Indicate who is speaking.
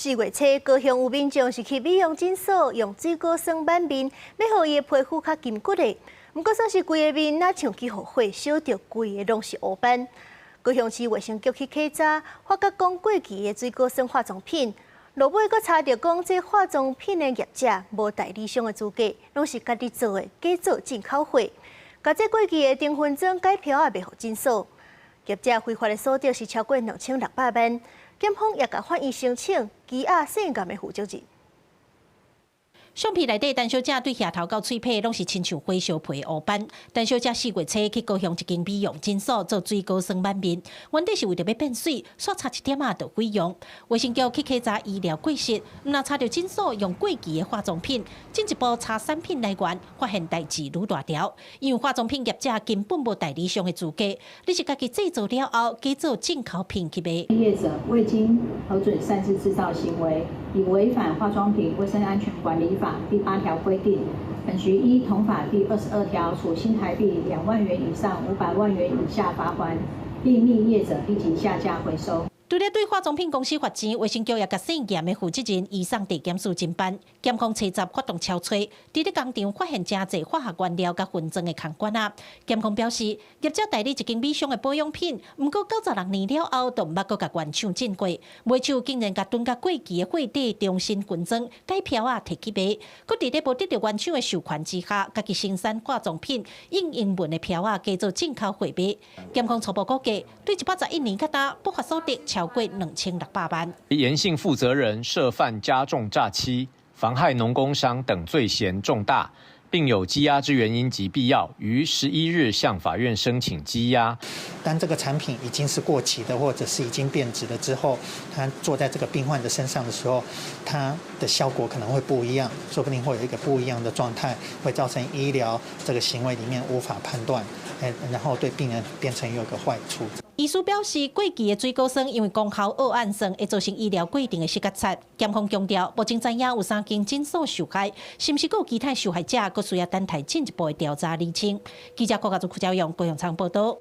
Speaker 1: 4月初，高雄有民眾是去美容診所用水果酸挽面，欲予伊的皮膚較筋骨的。毋過煞是規个面若像去予火燒著，規个攏是烏斑。高雄市衛生局去稽查，發覺講過期的水果酸化妝品，落尾閣查著講這化妝品的業者無代理商的資格，攏是家己做的，假做進口貨，共這過期的低分裝改標仔賣予診所。業者非法的所得是超過2600萬。檢方也共法院申請羈押姓嚴的負責人。
Speaker 2: 相片內底，陳小姐對額頭到喙皮攏是親像火燒皮的烏斑。陳小姐4月初去高雄一間美容診所做水果酸挽面，原底是為著欲變媠，煞擦一點仔就毀容。衛生局去稽查醫療過失，毋但查著診所用過期的化妝品，進一步查產品來源，發現代誌愈大條。因為化妝品業者根本無代理商的資格，你是家己製造了後，假做進口品去賣。
Speaker 3: 業者未經核准擅自製造行為，已違反《化妝品衛生安全管理法》第8條規定，本局依同法第22條處新台幣2萬元以上500萬元以下罰鍰，並命業者立即下架回收。
Speaker 2: 除了對化妝品公司罰錢，衛生局也共姓嚴的負責人移送地檢署偵辦。檢方初十發動搜查，佇咧工廠發現誠濟化學原料佮分裝的空罐仔。檢方表示，業者代理一間美商的保養品，毋過96年了後就毋捌閣共原廠進過，賣手竟然共囤共過期的貨底重新分裝改標仔提去賣，閣佇咧無得著原廠的授權之下，家己生產化妝品用英文的標仔加做進口貨賣。檢方初步估計，對111年到今不法所得超過2600萬。
Speaker 4: 嚴姓負責人涉犯加重詐欺、妨害農工商等罪嫌重大，並有羈押之原因及必要，於11日向法院申請羈押。
Speaker 5: 當這個產品已經是過期的，或者是已經變質了之後，它做在這個病患的身上的時候，它的效果可能會不一樣，說不定會有一個不一樣的狀態，會造成醫療這個行為裡面無法判斷，然後對病人變成有一個壞處。
Speaker 2: 醫師表示，過期的水果酸因為功效奧氨酸會造成醫療過程的失覺察。檢方強調，目前知影有三間診所受害，是毋是閣有其他受害者，閣需要等待進一步的調查釐清。記者郭家祖、郭朝陽、高雄場報道。